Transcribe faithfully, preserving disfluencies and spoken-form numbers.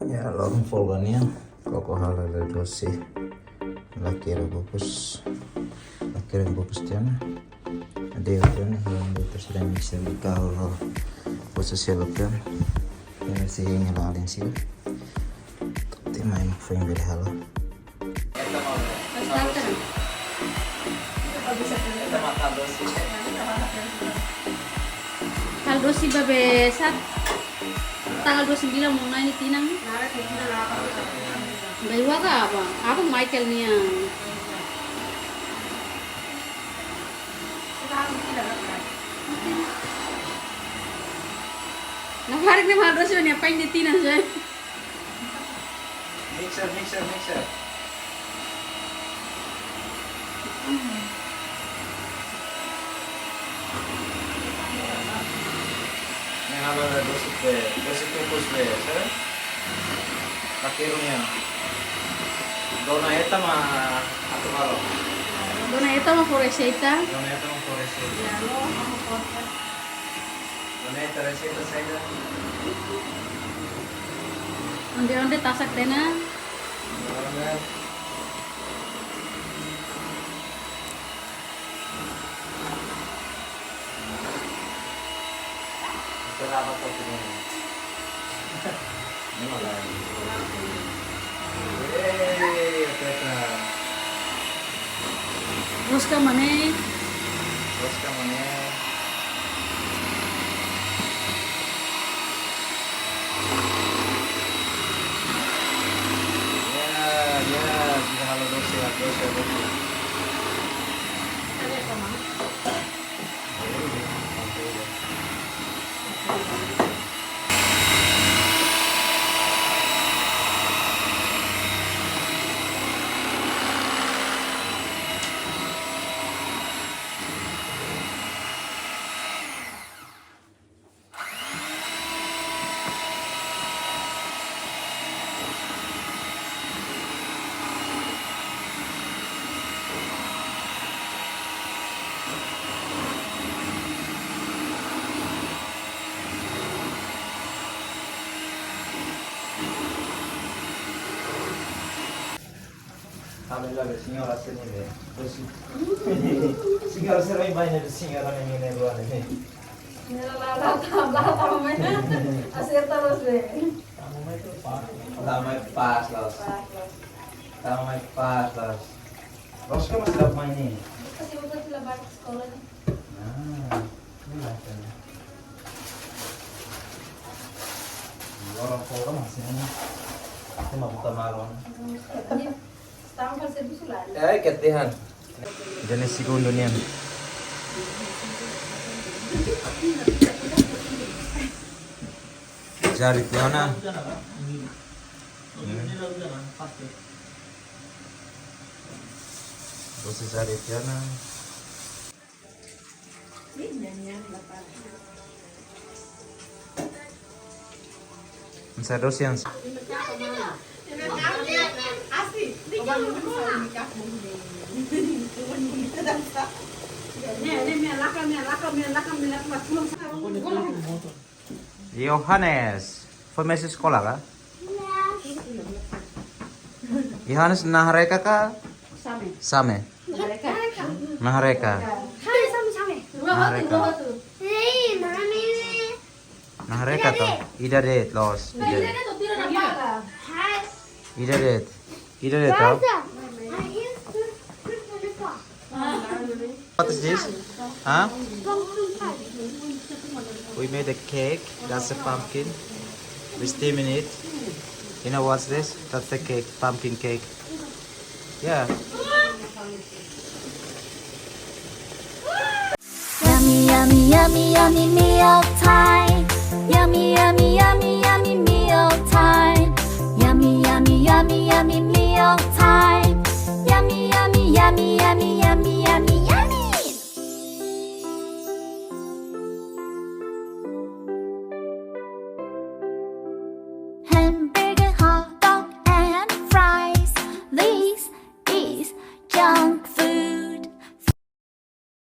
Ya, loron folga nian, koko halo dose. Lakeru bungkus. Lakeru bungkus tiha ona. Ade tiha ona, halo dose dan mixer di kau. Bungkus seluk tiha ona. Ini sih yang lain sih. Tapi main foin bele halo. Halo dose ba be sat. Tanggal dua puluh sembilan mau ngai tinan. Bai wa ka apa? Apa Michael nian? Nah, hari ini halo dose nian pain di tinan saya. Mixer, mixer, mixer. Ne'e halo dose be, dose kukus be, sere? Lakeru nian. Dona Eta mak atu halo. Dona Eta mak fó reseita. Dona Eta mak fó reseita. Ya, lo, amo corta. Dona Eta reseita saida? Onde-onde tasak tiha ona. Onde-onde. Kenapa kau begini? Ini malah. Yeay, Teta. Rosca mané. Rosca mané. Ya, ya, sudah halo dose, ya, dose, dose. Alhamdulillah, be señora sira ne'e be. Señora sira mai, mai ne'e be señora ne'e, ne'e, ne'e, ne'e. Ne'e la, la, la, la, la, la, la, la. Aserta loos be. Tama mai pas loos. Pas loos. Tama mai pas loos. Rosca masih dapat main ni? Rosca sibuk lagi lah balik sekolah ni. Ah, ini lah kan. Loron folga masih ini. Aku mau buka malam. Ini setahun kan saya bisa lah. Eh, ketihan. Jadi segundu nian. Jari tiha ona. Hmm. Dose jari tiha ona. Ih, nyanyian lapar. Ensado siang. Asli. Yohanes, foi mais escola ka? Yohanes, naharee ka? Same. Same. Naharee ka. Naharee ka. Same, same, same. Naharee ka. Hei, mami. Naharee ka to? Ida de'it, loos. Ida de'it. Ida de'it. Ida de'it to? What is this? Huh? We made a cake. That's a pumpkin. We're steaming it. You know what's this? That's the cake, pumpkin cake. Yeah. Yummy, yummy, yummy, yummy meal time. Yummy, yummy, yummy, yummy meal time. Yummy, yummy, yummy, yummy meal time. Yummy, yummy, yummy, yummy